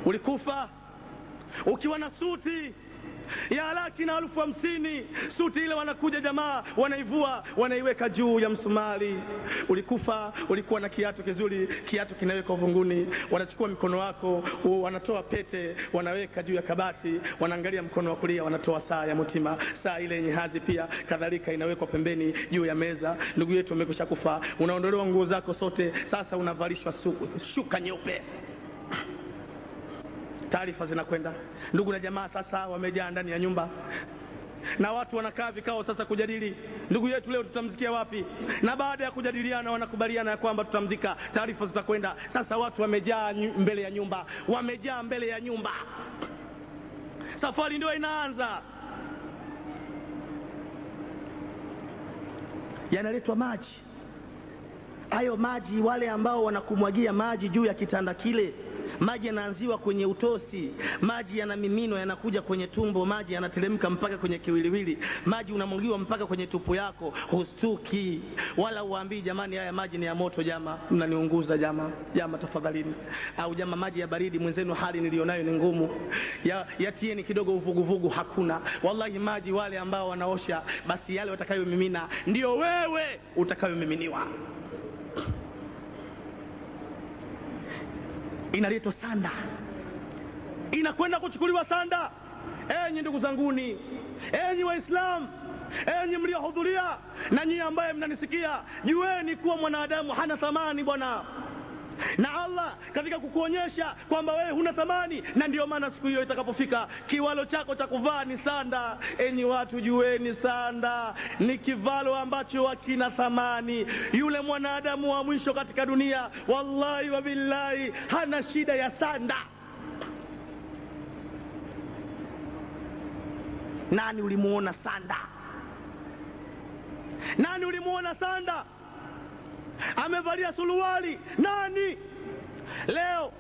Ulikufa ukiwa na suti ya 150,000, suti ile wanakuja jamaa wanaivua wanaiweka juu ya msumari. Ulikufa ulikuwa na kiatu kizuri, kiatu kinawekwa uvunguni, wanachukua mkono wako wanatoa pete wanaweka juu ya kabati, wanaangalia mkono wa kulia wanatoa saa ya mutima, saa ile yenye hazi pia kadhalika inawekwa pembeni juu ya meza. Ndugu yetu amekwisha kufa, unaondolewa nguo zako sote, sasa unavalishwa shuka nyeupe. Taarifa zinakwenda, ndugu na jamaa sasa wamejaa ndani ya nyumba, na watu wanakaa vikao sasa kujadili ndugu yetu leo tutamzikia wapi, na baada ya kujadiliana wanakubaliana ya kwamba tutamzika. Taarifa zitakwenda sasa, watu wamejaa mbele ya nyumba, wamejaa mbele ya nyumba, safari ndio inaanza. Yanaletwa maji, hayo maji wale ambao wanakumwagia maji juu ya kitanda kile, maji yanaanziwa kwenye utosi, maji yanamiminwa yanakuja kwenye tumbo, maji yanateremka mpaka kwenye kiwiliwili, maji unamwagiwa mpaka kwenye tupu yako, hustuki wala uambii jamani, haya maji ni ya moto jama, mnaniunguza jama, jama tafadhalini, au jama maji ya baridi, mwenzenu hali nilionayo ni ngumu, yatieni kidogo uvuguvugu. Hakuna, wallahi maji wale ambao wanaosha, basi yale watakayomimina ndio wewe utakayomiminiwa. Inaletwa sanda, inakwenda kuchukuliwa sanda. Enyi ndugu zanguni, enyi Waislamu, enyi mliohudhuria na nyinyi ambaye mnanisikia, jueni kuwa mwanadamu hana thamani bwana, na Allah katika kukuonyesha kwamba wewe huna thamani, na ndio maana siku hiyo itakapofika kiwalo chako cha kuvaa ni sanda. Enyi watu, jueni sanda ni kivalo ambacho hakina thamani. Yule mwanadamu wa mwisho katika dunia, wallahi wa billahi, hana shida ya sanda. Nani ulimuona sanda? Nani ulimuona sanda amevalia suruali? Nani leo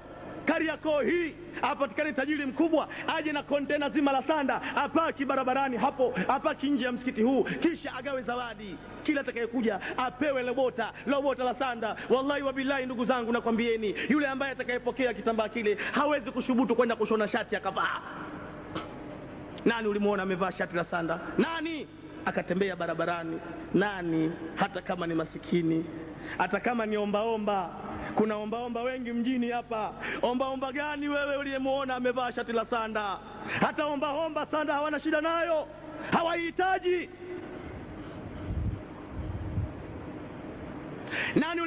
Kariakoo hii apatikane tajiri mkubwa aje na kontena zima la sanda, apaki barabarani hapo, apaki nje ya msikiti huu, kisha agawe zawadi, kila atakayekuja apewe lobota la sanda. Wallahi wa billahi, ndugu zangu, nakwambieni, yule ambaye atakayepokea kitambaa kile hawezi kushubutu kwenda kushona shati akavaa. Nani ulimuona amevaa shati la sanda? Nani akatembea barabarani? Nani? Hata kama ni masikini, hata kama ni ombaomba. Kuna ombaomba wengi mjini hapa. Ombaomba gani wewe uliyemuona amevaa shati la sanda? Hata ombaomba sanda hawana shida nayo, hawahitaji. Nani